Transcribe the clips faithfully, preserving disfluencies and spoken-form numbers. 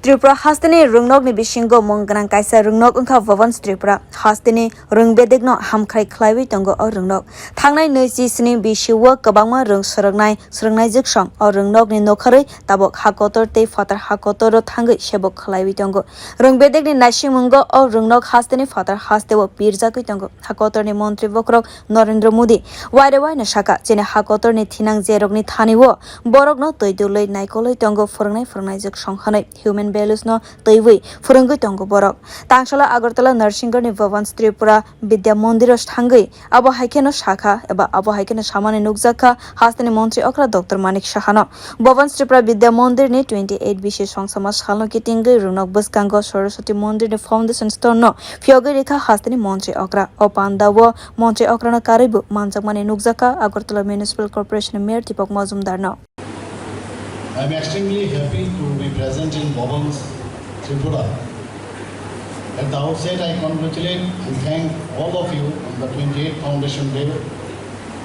Tripura hasteni rwngnokni bisingo mung gwnang kaisa rwngnok wngkha Bhavans Tripura. Hasteni rwng bedekno hamkrai khlaiwi tongo o rwngnok. Thangnai nui chi sni bisio kwbangma rwng swrwngnai, swrwngnai jwksong o rwngnokni nokharwi tabok ha kotor tei phatar ha kotoro thangwi sebok khlaiwi tongo. Rwng bedekni naisingmungo o rwngnok hasteni phatar hasteo pirjagwi tongo. Ha kotorni montri bokhorok Narendra Modi waire waino sakha, chini ha kotorni thinang jerokni thani-o borokno twi dulwi naikolwi tongo phwrwngnai phwrwngnai jwksong hwnwi human values no twiwi phwrwngwi tongo borok. Tangsala Agartala Narsingarni Bhavans Tripura Vidya Mondiro thangwi abo hai kheno sakha eba abo hai kheno samani nukjakha hasteni montri okra Doctor Manik Sahano. Bhavans Tripura Vidya Mondirni twenty eight bisi songsama salno kitingwi rwngnok bwskango Saraswati Mondirni foundation stone no phiyogwi rikha hasteni montri okra. O pandao montri okrano karwibo manjakmani nukjakha Agartala Municipal Corporation Mayor Deepak Majumdarno. I am extremely happy to be present in Bhavans, Tripura. At the outset, I congratulate and thank all of you on the twenty-eighth Foundation Day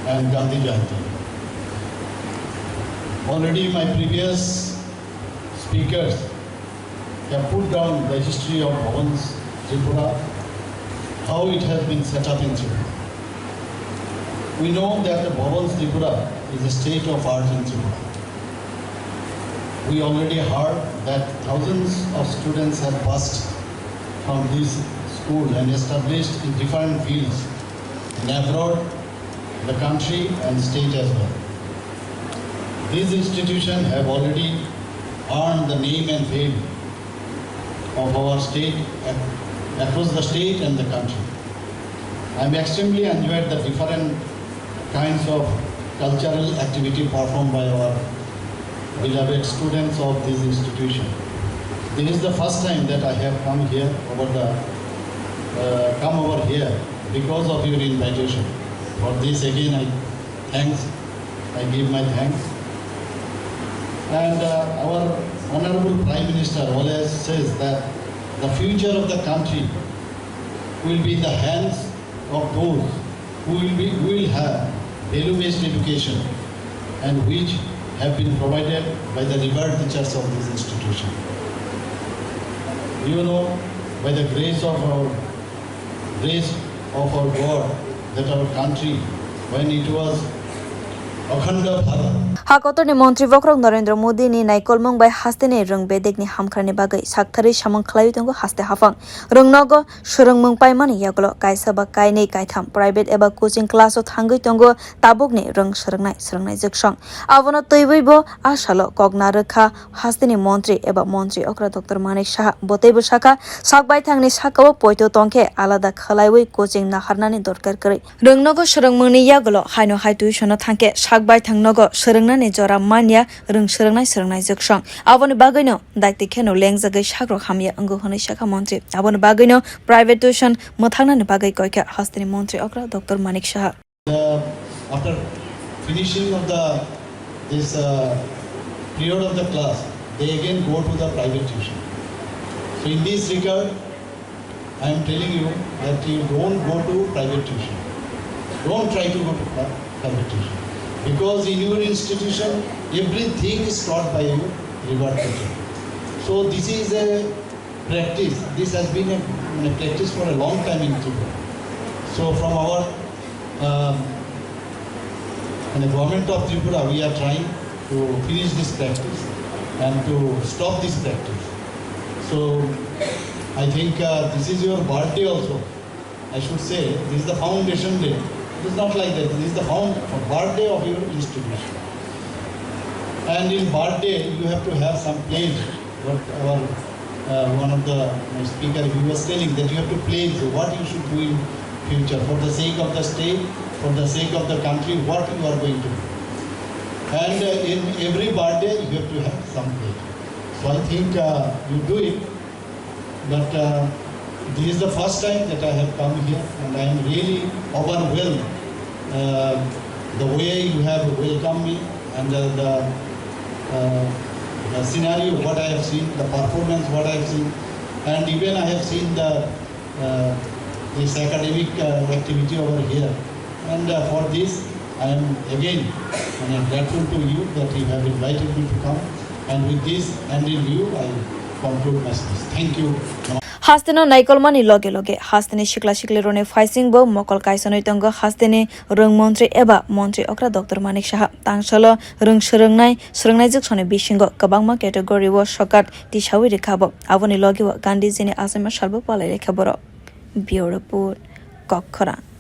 and Gandhi Jayanti. Already my previous speakers have put down the history of Bhavans Tripura, how it has been set up in Tripura. We know that the Bhavans Tripura is a state of art in Tripura. We already heard that thousands of students have passed from this school and established in different fields in abroad, the country and state as well. These institutions have already earned the name and fame of our state ac-, across the state and the country. I am extremely enjoyed the different kinds of cultural activity performed by our beloved students of this institution. This is the first time that I have come here over the, uh, come over here because of your invitation. For this again, I thanks, I give my thanks. And, uh, our Honorable Prime Minister always says that the future of the country will be in the hands of those who will be, who will have value-based education and which have been provided by the revered teachers of this institution. You know, by the grace of our, grace of our God, that our country, when it was Akhanda Bharat, Ha kotorni montri bokhorok Narendra Modi ni naikolmung bai hasteni rwng bedekni hamkhrani bagwi saktharwi samung khlaiwi tongo haste haphang. Rwngnogo swrwngmung paimani yagulo kaisa ba kainwi kaitham private eba coaching class o thangwi tongo tabukni rwng swrwngnai swrwngnai jwksong. Abono twiwi bo a salo kok narwkha hasteni montri eba montri okra Doctor Manik Saha. Bo teibo sakha, sak baithangni sakao poito tongkhe alada khlaiwi coaching naharnani dorkar kwrwi. Rwngnogo swrwngmungni yagulo haino hai tuition-o thangkhe sak baithang nogo swrwngnani jora manya rwng swrwngnai swrwngnai jwksong. Aboni bagwino daitwi kheno lengjagwi sakrok hamya wngo hwnwi sakha montri. Aboni bagwino private tuition mwthangnani bagwi koikha hasteni montri okra Doctor Manik Saha. Uh, after finishing of the, this, uh, period of the class, they again go to the private tuition. So in this regard, I am telling you that you don't go to private tuition. Don't try to go to pri-, private tuition. Because in your institution, everything is taught by your revered teacher. So this is a practice. This has been a, a practice for a long time in Tripura. So from our, um, and the government of Tripura, we are trying to finish this practice and to stop this practice. So I think, uh, this is your birthday also. I should say, this is the foundation day. It is not like that. This is the found-, birthday of your institution. And in birthday, you have to have some pledge. What our, uh, one of the, uh, speaker, he was telling that you have to pledge what you should do in future for the sake of the state, for the sake of the country, what you are going to do. And, uh, in every birthday, you have to have some pledge. So I think, uh, you do it. But, uh, this is the first time that I have come here, and I am really overwhelmed, uh, the way you have welcomed me and the, the, uh, the scenario, what I have seen, the performance, what I have seen, and even I have seen the, uh, this academic, uh, activity over here. And, uh, for this, I am again, uh, grateful to you that you have invited me to come. And with this, and in view, I Hasteno naikolmani loge loge hasteni sikla sikli roni phaising bo mokol kaisanwi tongo hasteni rwng montri eba montri okra Doctor Manik Saha. Tangsalo rwng swrwngnai swrwngnaijwk soni bisingo kwbangma category o sokat tisawi rikha bo. Aboni loge o Gandhiji ni achaima salbo palai rikha borok. Bureau Report, Kokkhorang.